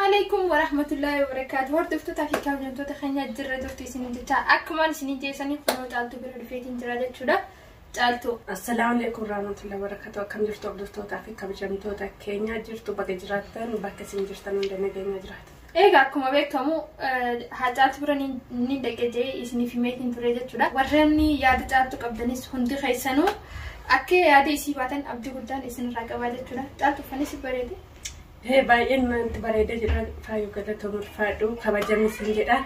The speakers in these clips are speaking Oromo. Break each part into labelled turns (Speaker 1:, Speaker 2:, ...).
Speaker 1: Alaikum warahmatullahi wabarakatuh. Hordoftootaa fi kabajamtoota keenya, jirra jirtu isin jecha akkumaan isin jeessanii kunoo Caaltuu bira dhufeetiin jira jechuudha. Caaltuu.
Speaker 2: Assalaamu alaikum warahmatullahi wabarakatuh. Akkam jirtu, hordoftootaa fi kabajamtoota keenya? Jirtu, bakka jiraattan, bakka isin jirtan hunda nageenya jiraata.
Speaker 1: Egaa akkuma beekamu haa Caaltuu bira ni dhaqe jee isiniif himeetiin ture jechuudha. Warreen yaada Caaltuu qabdanis hundi keessanuu akka yaada isii baatan abdii guddaan isinirraa qabaa jechuudha. Caaltuu, uffanni si bareede.
Speaker 2: Hee, baay'een wanti bareedee jira. Faayuu, galatoom, ulfaadhu, kabajami sin jedha.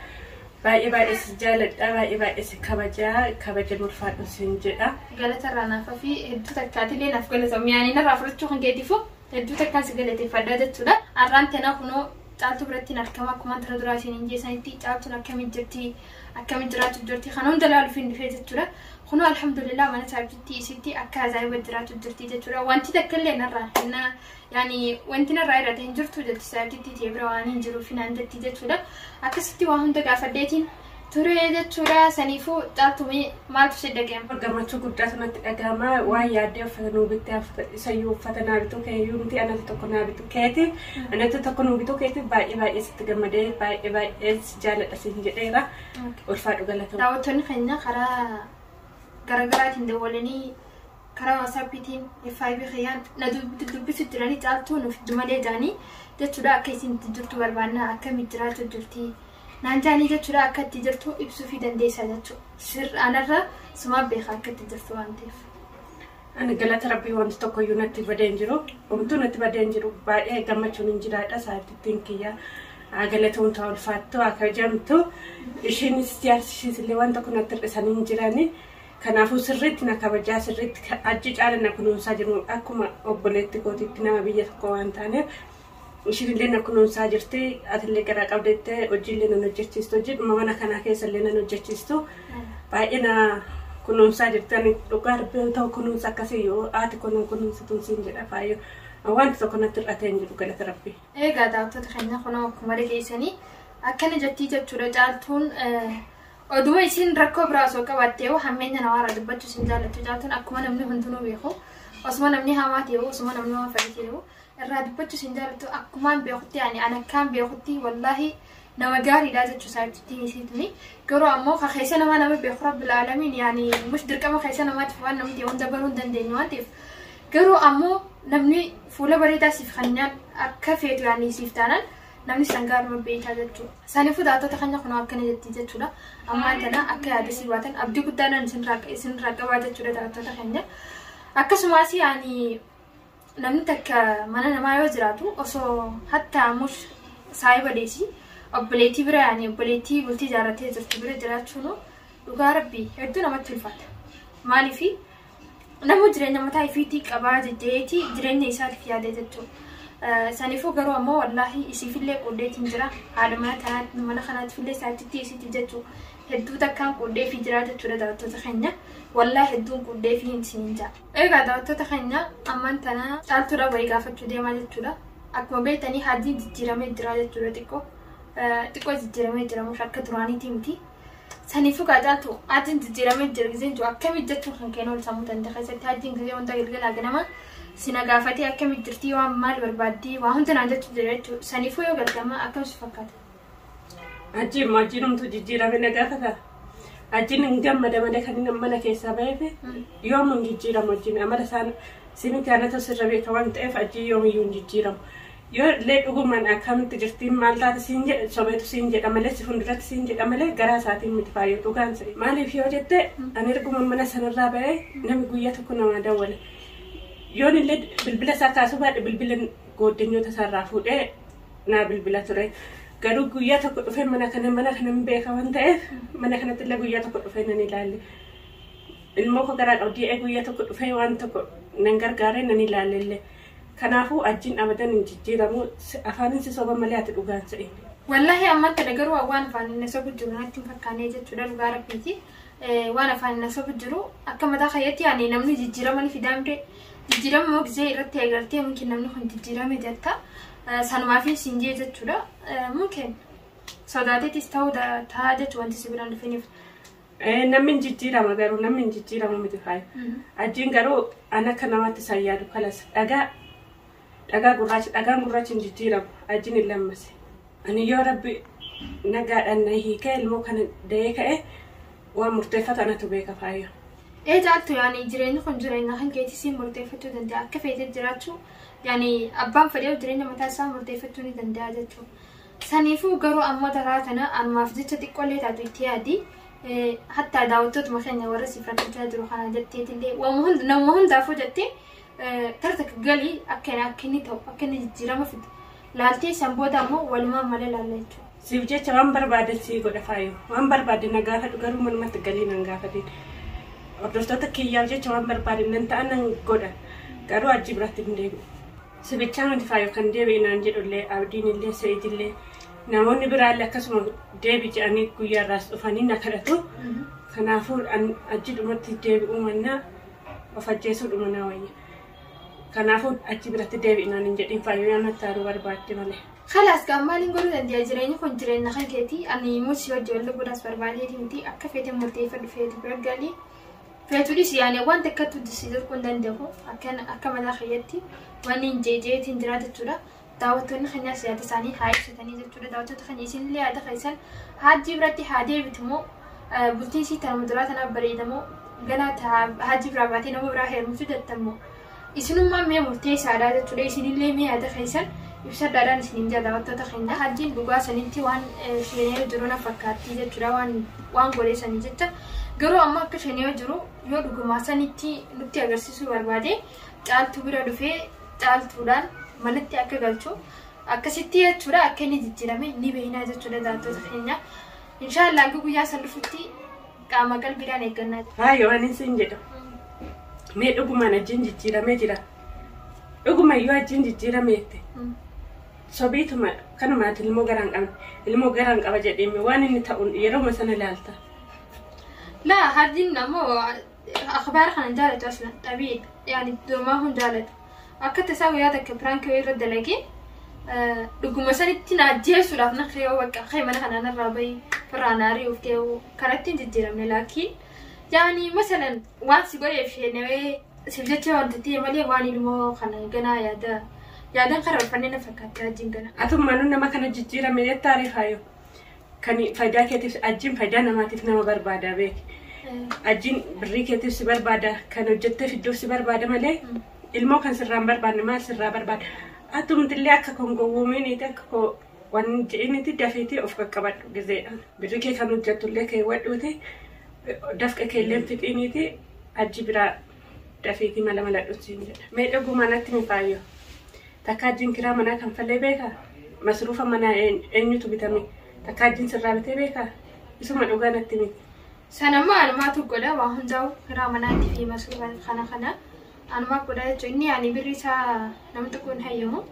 Speaker 2: Baay'ee baay'ee si jaaladha. Baay'ee baay'ee si kabajaa, kabajami, ulfaadhu sin jedha.
Speaker 1: Galata irraa naaf fi hedduu takkaatiillee naaf galatamu. Yaani narraa fudhachuu kan keetiifu hedduu takkaan si galateeffadha jechuudha. Har'aan tana kunoo Caaltuu biratti hin argama. Akkuma tana duraa isin hin jeessanitti Caaltuun akkamiin jirti, akkamiin jiraatu jirti, kana hunda ilaaluuf hin dhufee jechuudha. Kunoo alhamdulillah mana saabjitti isitti akka ajaa'iba jiraatu jirti jechuudha. Wanti takka illee narraa hinna, yaani wanti narraa irratti hin jirtu jetti saabjitti ta'e bira waan hin jiruuf naan jetti jechuudha. Akkasitti waa hunda gaafadheetiin ture jechuudha. Saniifuu Caaltuu, maaltu si dhaga'ama?
Speaker 2: Gammachuu guddaatu natti dhaga'ama. Waan yaaddee uffata nuu bittee, isayyuu uffata naa bituu keeyyuu miti, anatu tokko naa bituu keeti. Anatu tokko nuu bituu keeti, baay'ee baay'ee sitti gammadee, baay'ee baay'ee si jaaladha siin jedheera. Ulfaadhu, galatoomi.
Speaker 1: Daawwattoonni keenya karaa garaagaraatiin dawwalanii, karaa WhatsAppiitiin, FIB kiyyaan na dubbisu jiranii, Caaltuu nuuf malee jaanii jechuudha. Akka isin itti jirtu barbaanna, akkamitti jiraatu jirti naan jaanii jechuudha. Akka itti jirtu ibsuu fi dandeessa jechuudha. Sir anarra sumaa beeka akka itti jirtu waan ta'eef.
Speaker 2: Ani galata Rabbii wanti tokkoyyuu natti badee hin jiru. Homtuu natti badee hin jiru. Baay'ee gammachuun hin jiraadha. Sa'aatittiin kiyya galatoon ta'u, ulfaattu, haa kabajamtu. Ishiinis jaarsi ishiis illee waan tokko natti hir'isanii hin jirani. Kanaafuu sirriitti na kabajaa, sirriitti achi caala na kunuunsaa jiru. Akkuma obboleetti kootiitti, nama biyya tokko waan taaneef ishiin illee na kunuunsaa jirti. Atillee garaa qabdeettee hojiillee nan hojjechiistu. Hojiidhuma mana kanaa keessa illee nan hojjechiistu. Baay'ee na kunuunsaa jirti. Ani dhugaa Rabbii ta'u kunuunsa akkasii yoo haati kun kunuunsituun siin jedha, faayyoo. Wanti tokko natti hir'atee hin jiru, galata Rabbii.
Speaker 1: Egaa daawwattoota keenya, kunoo akkuma dhageessanii akkana jettii jechuudha Caaltuun. Oduma isin rakkoo biraa osoo qabaattee hammeenya namaarraa dubbachuu isin jaallattu Caaltuun. Akkuma namni hundinuu beeku, osuma namni hamaa ta'e, osuma namni waan fedhe ta'e irraa dubbachuu isin jaallattu. Akkumaan beekutti, ani an akkaan beekutti, wallaahi nama gaariidha jechuu isaatti isiituni. Garuu ammoo ka keessa namaa nama beeku Rabbil aalamiin. Yaani mush dirqama keessa namaatiif waan namni ta'e hunda baruu hin dandeenyu waan ta'eef, garuu ammoo namni fuula bareedaa siif kennaan akka feetu yaani siif taanaan namni sangaaruma beekaa jechuudha. Saniifuu daawwattoota keenya, kunoo akkana jetti jechuudha. Ammaan tana akka yaada sii baatan abdii guddaadhaan isinirraa qabaa jechuudha, daawwattoota keenya. Akkasumas yaani namni takka mana namaa yoo jiraatu, osoo hattaa mush saayiba deesi obboleettii bira, yaani obboleettii bultii ijaarratee jirtu bira jiraachuun dhugaa Rabbii hedduu namatti ulfaata. Maaliifi nama jireenya mataa ifiitii qabaa jejjeetii jireenya isaatiif yaadee jechuudha. Saniifuu garuu ammoo wallaahi isiifillee quddeetiin jira. Haadha mana tanaatti, mana kanaatiifillee, saatitti isiitiif jechuudha. Hedduu takkaan quddeefii jira jechuudha, daawwattoota keenya. Wallaahi hedduun quddeefii isiniin jira. Egaa daawwattoota keenya, ammaan tana Caaltuudha wayii gaafachuu deemaa jechuudha. Akkuma beektanii hajjiin jijjiiramee jira jechuudha xiqqoo. Xiqqoo jijjiiramee jira, mush akka duraaniitii miti. Saniifuu gaa Caaltu, hajjiin jijjiiramee jira giseen jiru akkamitti jechuun kan kennu ol sammuu danda'e keessatti hajjiin gisee wanta galgalaa ganama sina gaafatee akkamitti jirtii, waan maal barbaaddii, waa hunda naan jechuu jira jechuudha. Saniifuu yoo galgama akkam si fakkaata?
Speaker 2: Achi immoo achiinumtu jijjiirame na gaafata. Achiin hin gammada malee kan inni mana keessaa baheef yoomuu hin jijjiiramu achiin. Amala isaan simiti anatu sirra beeka waan ta'eef achiin yoomiyyuu hin jijjiiramu. Yoo illee dhugumaan akkamitti jirtiin, maal taate siin jedhe, sobeetu siin jedha malee, si fuulduratti siin jedha malee garaa isaatiin miti, faayyoo, dhugaan se'e. Maaliif yoo jette, ani erguma mana sanarraa bahee namni guyyaa tokko namaa dawwale. Yoon illee bilbila isaa kaasuu baadhe, bilbila gooddanyoota isaarraa fuudhee naa bilbila ture. Garuu guyyaa tokko dhufee mana kana hin beeka waan ta'eef mana kanatti illee guyyaa tokko dhufee nan ilaalle. Ilmoo koo garaa qabdii guyyaa tokko dhufee waan tokko nan gargaaree nan ilaalle illee. Kanaafuu achiin abadan hin jijjiiramu, afaanin si soba malee ati dhugaan se'in.
Speaker 1: Wallaahi ammaan tana garuu waan afaan inni sobu jiru natti hin fakkaanne jechuudha, dhugaa Rabbiiti. Waan afaan inni sobu jiru akka mataa kayyaatti, yaani namni jijjiirama ni fidaa mire, jijjiirama immoo gisee irratti agartee mungkin namni kun jijjiirame jetta. Sanumaaf siin jee jechuudha. Mungkin sodaateetis ta'uu ta'a jechuudha wanti si biraan dhufiniif.
Speaker 2: Namni hin jijjiirama, garuu namni hin jijjiiramu miti, faaya. Ajiin garuu an akka namaatti isaan yaadu kalas dhagaa gurraacha, dhagaan gurraachi hin jijjiiramu, ajiin hin lammase. Ani yoo Rabbi nagaadhaan na hiikee ilmoo kana da'ee ka'e waan murteeffatu anatu beeka Faayyo.
Speaker 1: Ee Caaltu, yaani jireenyi kun jireenya kan keetii siin murteeffachuu danda'a. Akka feetee jiraachuu, yaani abbaan fedhee jireenya mataa isaa murteeffachuu ni danda'a jechuudha. Saniifuu garuu ammoo taraa kana anumaaf jecha xiqqoollee taatu itti yaadi. Hattaa daawwattootuma keenya warra siif rakkachaa jiru kana jetteetillee nama hundaafuu jettee tara takka galii akka inni ta'u, akka inni jijjiirama fidu laaltee san booda ammoo walumaan malee laalla jechuudha.
Speaker 2: Siif jecha waan barbaade sii godha Faayyo. Waan barbaade na gaafadhu, garuu manumatti galii nan gaafatin. Hordoftoota kiyyaaf jecha waan barbaade nan ta'a, nan godha. Garuu achi biratti hin deebi'u. Sibichaa miti Faayyo kan deebi'e naan jedhullee, Abdiin illee, Se'id illee, namoonni biraallee akkasuma deebi jedhanii guyyaa irraas dhufanii na kadhatu. Kanaafuu achi dhumatti deebi'uu mannaa of ajjeesuu dhuma naa wayya. Kanaafuu achi biratti deebi'i naan hin jedhin Faayyo, yoo natti aaruu barbaadde malee.
Speaker 1: Khalaas gaa, maaliin godhuu danda'a? Jireenyi kun jireenya kan keetii. Ani immoo si hojii wal godhaas barbaadeeti miti. Akka feete murteeffadhu, feetu bira galii. Feetuudhis, yaani waan takkatti si dirquu hin danda'u. Akka mataa kiyyatti wanni hin jeejeetiin jira jechuudha. Daawwattoonni keenyaas yaada isaanii haa ibsatanii jechuudha. Daawwattoota keenya, isinillee yaada keessan, Haajjii biratti haa deebitu moo, bultiin isii tanuma duraa tanaaf bareedamoo, ganaa Haajjii biraa baatee nama biraa heerumtu jettan moo, isinummaan mee murteessaadha jechuudha. Isinillee mee yaada keessan ibsadhaadhaan isiniin jaa daawwattoota keenya. Haajjiin dhugaa sanitti waan sheenee jiru na fakkaatti jechuudha, waan godhee sanii jecha. Garuu amma akka sheenee jiru yoo dhugumaa sanitti nutti agarsiisuu barbaade, Caaltuu bira dhufee Caaltuudhaan manatti akka galchu akkasitti jechuudha, akka inni jijjiirame ni beeknaa jechuudha daawwattoota keenya. Inshaallah hanga guyyaa san dhufutti qaama qalbiidhaan eeggannaa.
Speaker 2: Faayyo, ani sin jedha. Mee dhugumaan achiin jijjiiramee jira. Dhuguma iyyuu achiin jijjiirameette. Sobiituma kanumaati ilmoo garaan qabne, ilmoo garaan qaba jedhee waan inni ta'u yeroo sana ilaalta.
Speaker 1: Laa, Hajjiin ammoo akhbaara kana jaalatu aslan xabiidha. Yaani durumaa hun jaalatu. Akka tasaa guyyaa takka prank irra dalagee dhuguma sanitti na ajjeesuudhaaf na yoo bakka kee mana kanaan irraa bahi firraa na ari'uuf ta'u karatti hin jijjiiramne, laakiin yaani masalan waan si godheef sheenawee siif jecha wanta ta'e malee waan ilmoo kana ganaa yaada yaadan karoorfannee na fakkaatti Hajjiin gana.
Speaker 2: Atummaanuu nama kana jijjiirame jettaa Faayyo. Kan faayidaa keetiif, ajjiin faayidaa namaatiif nama barbaada beeki. Ajjiin birrii keetiif si barbaada, kan hojjettee fidduuf si barbaada malee ilmoo kan sirraa hin barbaanne maal sirraa barbaada? Atumtillee akka kongowwoomiiniiti, akka koo waan je'iniiti, dafeetii of qaqqabadhu gizeedhaan. Birrii kee kan hojjettullee keewwadhuuti, dafqa keelleen fixiiniiti, ajji biraa dafeetii mala maladhu siin jedha. Mee dhugumaan natti mi Faayyo? Takka ajjiin kiraa manaa kan fallee beekaa? Masruufa manaa eenyutu bitame? Takka ajjiin sirraa bitee beekaa? Isuma dhugaa natti miti.
Speaker 1: Sanammoo anumaatu godha waa hundaa'u, karaa manaatti fi masruufa kana anumaa godha jechuudha. Inni ani birrii isaa namni tokko hin hayyamu.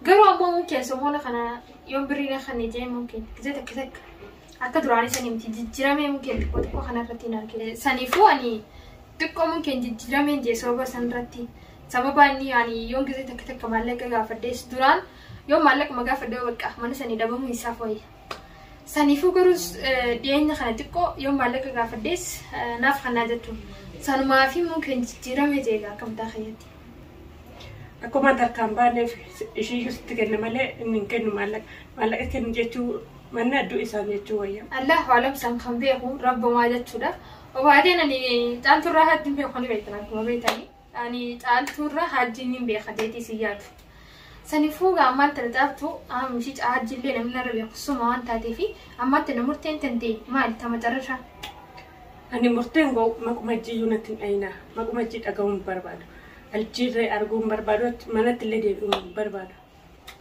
Speaker 1: Garuu ammoo mumkin somoona kana yoo birrii na kan ijee mumkin gisee takka takka akka duraanii sanii miti, jijjiiramee mumkin xiqqoo xiqqoo kana irratti hin argine. Saniifuu ani xiqqoo mumkin jijjiirameen jee sababa san irratti, sababa inni ani yoo gisee takka takka maallaqa gaafadhees, duraan yoo maallaquma gaafadhee bakka mana sanii dhabamuu isaaf wayya. Saniifuu garuu dhiyeenya kana xiqqoo yoo maallaqa gaafadhees naaf kannaa jechuudha. Sanumaa fi mumkin jijjiiramee jeegaa akka mataa kiyyatti.
Speaker 2: Akkuma tarkaan baaneef ishiiyyuu sitti kenna malee inni hin kennu maallaqa. Maallaqa kennu jechuu manni adduu isaan jechuu wayya.
Speaker 1: Allahu alam, san kan beeku rabbumaa jechuudha. Obaadeen ani Caalturraa Hajjiin beeku ni beektan, akkuma beektanii. Ani Caalturraa Hajjiin hin beeka jeetii si yaadu. Saniifuu ammaan tana Caaltuu ishii Hajjiillee namni narra beeku suma waan taateefi ammaan tana murteen tantee maali ta macarrashaa?
Speaker 2: Ani murteen goo maquma ajjiiyyuu natti hin dhayinaa. Maquma ajjii dhaga'uu hin barbaadu. Aljiirree arguu hin barbaadu. Manatti illee deebi'uu hin barbaadu.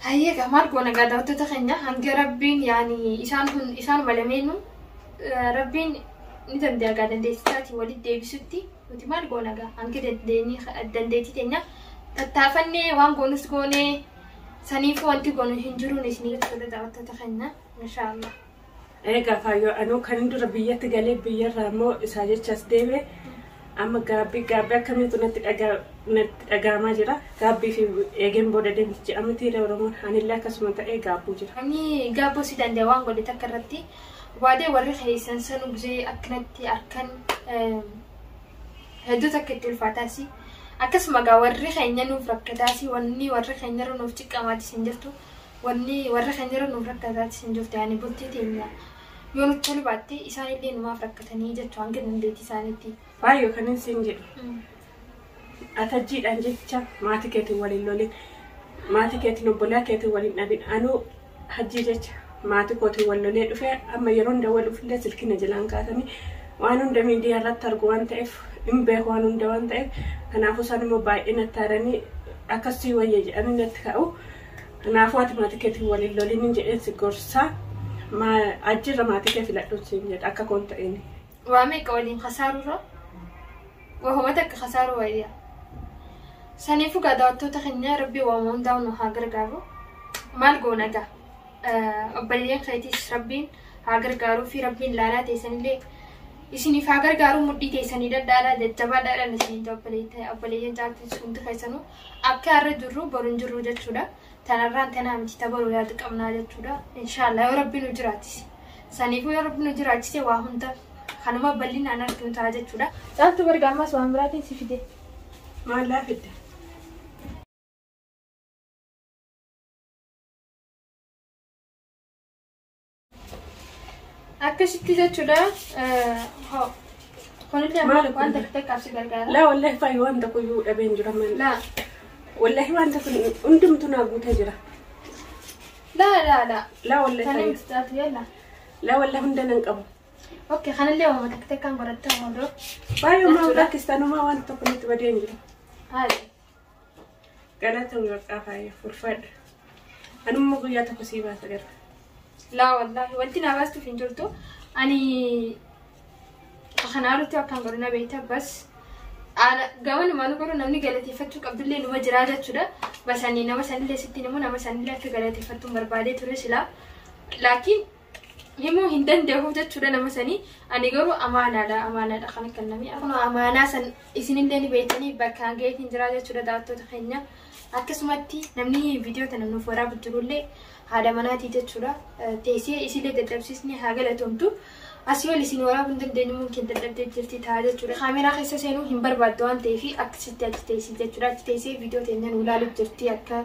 Speaker 1: Hayyee, maal goona gaa daawwattoota keenya, hanga Rabbiin yaani isaan kun isaan lameenuu Rabbiin ni danda'a gaa dandeessisaatiin walitti deebisutti, nuti maal goona gaa, hanga dandeettii teenya tattaafannee waan goonus goonee, saniifuu wanti goonu hin jiruun isinii jechuudha daawwattoota keenya, inshaallah.
Speaker 2: Egaa Faayyoo, anuu kan dura biyyatti galee biyyarraa immoo isaa jechas deeme, amma gaabbii gaabbii akkamiitu natti dhaga'amaa jira. Gaabbii fi eegeen booda deemti jedhamti Oromoon, anillee akkasuma ta'ee gaabbuu jira.
Speaker 1: Namni gaabbuu si danda'a waan godhe takka irratti waadee warri keessan sanuu gizee akkanatti harkan hedduu takka itti ulfaataasi. Akkasuma gaa warri keenya nuuf rakkataasi, wanni warri keenyarra nuuf ciqqamaatis hin jirtu. Wanni warra kan jiran nuuf rakkataatti hin jirtu yaani bultii teenya yoo nutti tolu baatte isaanillee numaaf rakkatanii jechuu hanga dandeettii isaaniitti.
Speaker 2: Baay'ee kan hin siin jedhu. Atajjiidhaan jecha maatii keetiin waliin lolin, maatii keetiin obbolaa keetiin waliin dhabin. Anuu hajjii jecha maatii kootiin wal lolee dhufee amma yeroo hunda wal dhufillee silkina jalaan kaasanii waan hunda miidiyaa irratti argu waan ta'eef hin beeku waan hunda waan ta'eef kanaafuu isaan immoo baay'ee natti aaranii akkasii wayya jedhanii natti ka'u. Kanaafuu ati maatii keetiin waliin lolin hin jedheen si gorsaa ajjiirra maatii kee filadhu siin jedha akka koon ta'een.
Speaker 1: Waa meeqa waliin kasaarurra wahuma takka kasaaruu wayya. Saniifuu gaa daawwattoota keenya rabbii waama hundaa'u nu haa gargaaru. Maal goona gaa? Obboleeyyan keetiis rabbiin haa gargaaruu fi rabbiin laalaa teessanillee isiniif haa gargaaru mudhii teessanii dhadhaadhaa jajjabaadhaadhaan isiniin obboleeyyan caaltis hundi keessanuu akka har'a jirru boru hin jirru jechuudha. Tanarraan tanaa miti tabaruu yaadu qabnaa jechuudha. Inshaallah yoo rabbiin nu jiraachise. Saniifuu yoo rabbiin nu jiraachise waa hunda kanuma bal'inaan arginu ta'a jechuudha. Caaltuu barga ammas waan biraatiin si fide.
Speaker 2: Maal laa fidde?
Speaker 1: Akkasitti jechuudha. Kunillee
Speaker 2: Maal kun?
Speaker 1: waan takka takkaaf si gargaara.
Speaker 2: Laa wallahi faayi waan tokko iyyuu dhabeen jira malee.
Speaker 1: Laa
Speaker 2: Wallahi waan tokko hundumtu naa guutee jira.
Speaker 1: laa laa laa.
Speaker 2: Laa wallahi
Speaker 1: Tani
Speaker 2: faayi.
Speaker 1: miti caaltu yalla.
Speaker 2: Laa wallahi hunda nan qabu.
Speaker 1: Okay kanallee waan takka takkaan godhattee hodhoo.
Speaker 2: Baay'ee maa lakkistanumaa waan tokko nutti badee hin jiru.
Speaker 1: Haali.
Speaker 2: Galata warqaa faaya ulfaadha. Anummoo guyyaa tokko sii baasa gara.
Speaker 1: Laa wallahi wanti naa baastuuf hin jirtu. Ani kanaalutti akkaan godhuna beekta bas gama nu godhu namni galateeffachuu qabdullee numa jiraa jechuudha. Bas ani nama sanillee sitti himu nama sanillee akka galateeffattuun barbaadee ture silaa. Laakiin himuu hin danda'u jechuudha nama sanii. Ani garuu amaanaadha amaanaadha kan kenname. Akkuma amaanaa san isinillee ni beektanii bakkaan ga'eetiin jiraa jechuudha daawwattoota keenya. Akkasumatti namni viidiyoo tana nuuf waraabu jirullee haadha manaatii jechuudha. Teessee isillee dadhabsiisni haa galatoomtu. Asii ol isin waraabuu hin dandeenyu mumkin dadhabdee jirti ta'a jechuudha. Kaameraa keessa seenuu hin barbaaddu waan ta'eef akkasitti achi teessii jechuudha. Achi teessee viidiyoo teenya nu ilaaluuf jirti akka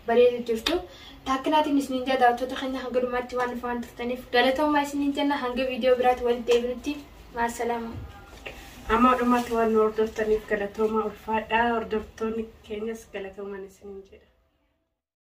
Speaker 1: bareedu jirtu. Taakkinaatiin isiniin jaa daawwattoota keenya hanga dhumaatti waan dhufa waan turtaniif galatoomaa isiniin jenna hanga viidiyoo biraatti walitti deebinutti maasalaama.
Speaker 2: Amma dhumaatti waan nu hordoftaniif galatoomaa ulfaadha. Hordoftoonni keenyas galatoomaan isiniin jedha.